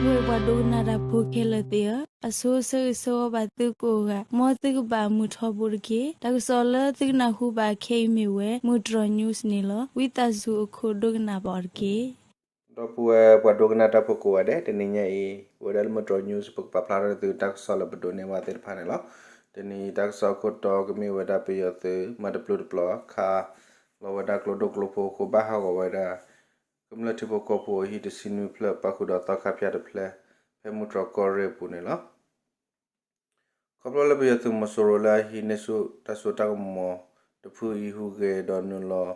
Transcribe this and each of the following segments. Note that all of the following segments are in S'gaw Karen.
ပှၤဒိကနၣ်တၢ်ဖိခဲလၢာ်သ့ၣ်ဧၢ, အဆိဆၢဂ့ၤဆၢဝါဘၣ်သုကိးဂၤ, မ်သုကဘၣ်မုာ်ထီဘိတက့ၢ်. တၢ်ကစီၣ်လၢသုကနၢ်ဟူဘၣ်ခဲအံၤမ့ၢ်ဝဲ မုၢ်တြီၤ news န့ၣ်လီၤ. ဝံသးစူၤအခိၣ်ဒိကနၣ်ဘၣ်အီၤတက့ၢ်. ဒီပုၢ်ဝဲၢ်ပှၤဒိကနၣ်တၢ်ဖိကိးဂၤဒဲး, တနံၤညါအံၤ ပဝဲဒၣ်လၢမုၢ်တြီၤ news ပကပာ်ဖျါထီၣ်န့ၢ်သုတၢ်ကစီၣ်လၢပဒိးန့ၢ်ဘၣ်သ့ၣ်တဖၣ်န့ၣ်လီၤ. တနံၤအံၤတၢ်ကစီၣ်အခိၣ်တီကမ့ၢ်ဝဲဒၣ် ပယီၤသုးမၤတပျုာ်တပျီၤခးလီၤဝဲဒၣ်ကျိဒိၣ်ကျိဖိ ဃိဘၣ်ဟးဂီၤဝဲဒၣ် ကမျၢၢ်ထံဖိကီၢ်ဖိအဟံၣ်တဆံနွံဖျၢၣ် ပၣ်ဃုာ်ဒီးသီခါဖၠၣ်တဖျၢၣ် ဖဲမုၢ်တြီၤကီၢ်ရ့ၣ်အပူၤန့ၣ်လီၤ. ခီဖျိလၢပယီၤသုးမီၤစိရိၤလၢအဟံးန့ၢ်ဆူၣ်တၢ်စိတၢ်ကမီၤတဖုအံၤ ဟူးဂဲၤဒီးနုာ်လီၤ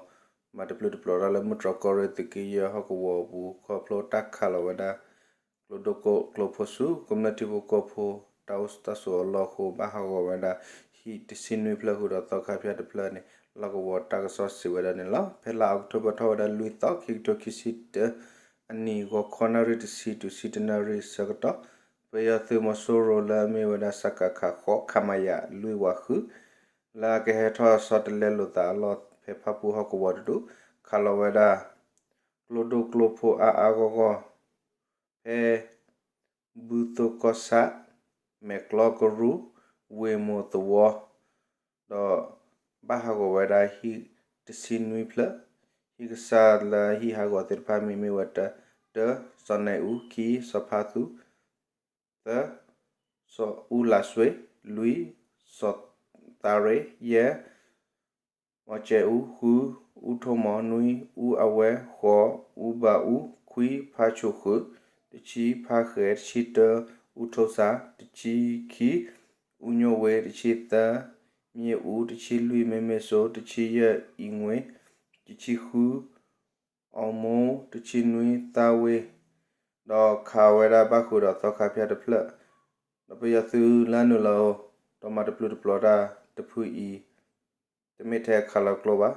မၤတပျုာ်တပျီၤတၢ်လၢမုၢ်တြီၤကီၢ်ရ့ၣ်သုးက့ယဲၢ်ဟီၣ်ကဝီၤအပူၤ ခီဖျိတၢ်ခးလီၤဝဲဒၣ် ကျိဒိၣ်ကျိဖိဆူ ကမျၢၢ်ထံဖိကီၢ်ဖိ တၢ်အိၣ်တၢ်ဆိးအလီၢ်အဃိ ဘၣ်ဟးဂီၤဝဲဒၣ် ဟံၣ်တဆံနွံဖျၢၣ်ဃုာ်ဒီးသီခါဖၠၣ်တဖျၢၣ်န့ၣ် လီၢ်ကဝီၤတၢ်ကစီၣ်စံးဝဲဒၣ်န့ၣ်လီၤ. ဖဲလါအီးကထိဘၢၣ်ထီၣ်ဝဲဒၣ်လွံၢ်သီ ခံကထိခံဆံတၢ အနံၤ ဂီၤခီနၣ်ရံၣ်တဆံတုၤဆံတၢနၣ်ရံၣ်ဆၢကတီၢ် ပယီၤသုးမီၤစိရိၤလၢအမ့ၢ်ဝဲဒၣ် စကခ ဃိး ခမရ လွံၢ်ဝးဃု လၢအကဟဲထီၣ်ဆီတလဲလိာ်သးအလီၢ် ဖဲဖၣ်ပူၣ်ဟီၣ်ကဝီၤတဒူၣ် ခးလီၤဝဲဒၣ် ကျိဒိၣ်ကျိဖိအါအါဂီၢ်ဂီၢ် ဖဲ ဘုသိၣ်ကီၢ်ဆၣ်, မဲာ်ကျီကရူၢ်, ဝ့ၢ်မိၢ်သဝီ ဒီးဘၣ်ဟးဂီၤဝဲဒၣ်ဟံၣ်တဆံနွံဖျၢၣ်, ဟံၣ်ကစၢ်လၢဟံၣ်ဟးဂီၤသ့ၣ်တဖၣ်မ့ၢ်မ့ၢ်ဝဲ တၢ, စီၤနဲၣ်အူ, ခံ, စီၤဖါသူ, သၢ, စီၤအူလးစွ့, လွံၢ်, စီၤသးရ့, ယဲၢ်, မီၤကဲအူ, ဃု, အူထိၣ်မီၤ, နွံ, အူအဝဲ, ဃိး, အူဘးအူ, ခွံ, ဖါဆိၣ်ဃု, တဆံ, ဖါဃဲၤ, တဆံတၢ, အူထိၣ်စၢ်, တဆံခံ, အူညိၣ်ဝ့, တဆံသၢ, မ့ၣ်အူ, တဆံလွံၢ်, မ့မ့ၢ်စိ, တဆံယဲၢ်, အံၤငွ့, တဆံဃု, အီၣ်မိၢ်, တဆံနွံ, သးဝ့, ဒီးခးဝဲဒၣ်ဘၣ်ဃုာ်ဒီးသီခါဖၠၣ်တဖျၢၣ်, ဒီးပယီၤသုးလၢအနုာ်လီၤ ဒီးမၤတပျုာ်တပျီၤတၢ်တဖုအံၤ တမ့ၢ်ထဲခးလီၤကျိဘၣ်.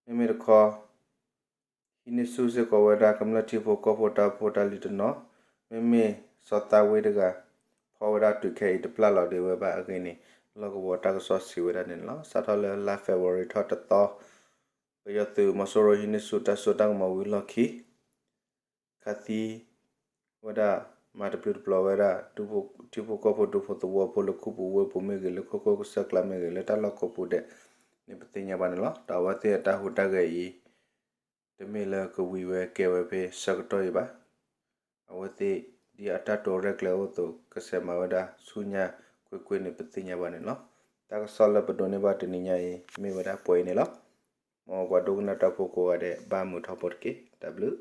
မ့မ့ၢ်တခီ ဟံးန့ၢ်ဆူၣ်စ့ၢ်ကီးဝဲဒၣ်ကမျၢၢ်ထံဖိကီၢ်ဖိတၢ်ဖိတၢ်လံၤတနီၤ, မ့မ့ၢ်စီၤသးဝ့တဂၤ ဖီၣ်ဝဲဒၣ်တုၤခဲအံၤတပျၢ်လီၤဒံးဝဲဘၣ်အဂ့ၢ်န့ၣ် လီၢ်ကဝီၤတၢ်ကစီၣ်စံးဝဲဒၣ်န့ၣ်လီၤ. စးထီၣ်လၢလါ February ထီၣ်တသီ ပယီၤသုးမီၤစိရိၤဟံးန့ၢ်ဆူၣ်တၢ်စိတၢ်ကမီၤဝံၤအလီၢ်ခံ ခးသံဝဲဒၣ် မၤတပျုာ်တပျီၤဝဲဒၣ် ထံဖိကီၢ်ဖိဒူဖိသဝီဖိလၢခူပူၤဝ့ၢ်ပူၤမ့ၢ်ဂ့ၤ လၢခိခိၣ်ကစၢၢ်ကျါမ့ၢ်ဂ့ၤ လၢတၢ်လီၢ်ကိးပူၤဒဲးန့ၣ် ပသ့ၣ်ညါဘၣ်န့ၣ်လီၤ. ဒီးအဝဲသ့ၣ်အတၢ်ဟူးတၢ်ဂဲၤအံၤ တမ့ၢ်လၢကဝံၤဝဲကဲဝဲဖဲဆၢကတီၢ်အံၤဘၣ်. အဝဲသ့ၣ်ဒ်အတၢ်တိာ်ရဲၣ်ကျဲၤအိၣ်အသိး ကဆဲးမၤဝဲဒၣ်ဆူညါကွ့ၢ်ကွ့ၢ်န့ၣ် ပသ့ၣ်ညါဘၣ်န့ၣ်လီၤ. တၢ်ကစီၣ်လၢပဒိးန့ၢ်ဘၣ်တနံၤညါအံၤ မ့ၢ်ဝဲဒၣ်ပှဲၤအံၤန့ၣ်လီၤ. မ်ပှၤဒိကနၣ်တၢ်ဖိကိးဂၤဒဲး ဘၣ်မုာ်ထီဘိတက့ၢ်. တၢ်ဘျုး